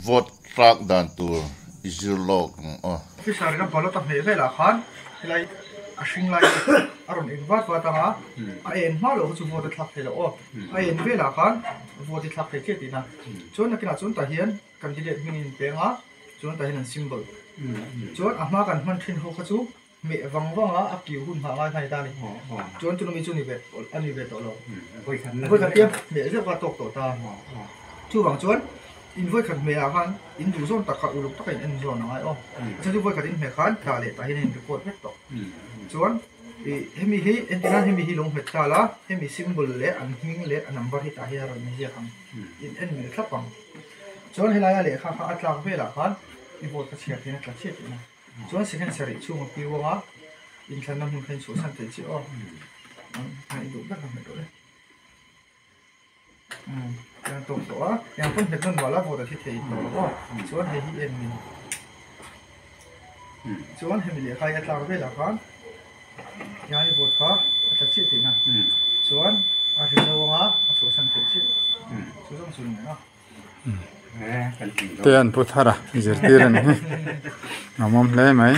Vote tlak dan tur i zir lawk ang aw. Officer ina ballot a hmeh velah khan helai a hring lai a rawn eng vat vat ang a, a en hma loh kha chu vote a thlak thei loh aw. A en velah khan vote i thlak thei chiah tihna. Chuan nakinah chuan tah hian candidate hming in peng a, chuan tah hian an symbol. Chuan a hma kan hman thin ho kha chu Meh vang vang a, a kiu hun nghah ngai kha a ni ta a ni. Chuan chu mi chu ni ve a ni ve tawh lo. Vawikhat tia hmeh zeuh kha a tawk tawh ta. Chuvang chuan in vawikhat hmehah khan in duh zawn tak kha uluk taka in en zawn a ngai aw. A chhan chu vawikhat in hmeh khan tah leh tah hian a in record vek tawh. Chuan ih hemi hi entir nan hemi hi lo hmet ta la, hemi symbol leh an hming leh a number hi tah hian a rawn inziak ang. In en mil thlap ang. Chuan helaia lehkha kha a tlak velah khan i vote kha chhiar hian a tla chiah tihna. Chuan second sarih chhung a piu anga inthlanna hmun kha inchhuahsan theih chiah aw. A i duh ber ka hmet rawh le. Umm tiang tawk tawh a, eng pawn hmet nawn mah la vote a thi thei tawh lo aw. Chuan hei hi en min. Chuan hemi lehkha hi a tlak velah khan tiang i vote kha a tla chiah tihna. Chuan a ri zo anga a chhuahsan theih chiah. Chu zawng chu ni mai a. Te an pu thar a zirtir a ni hi a awm hle mai.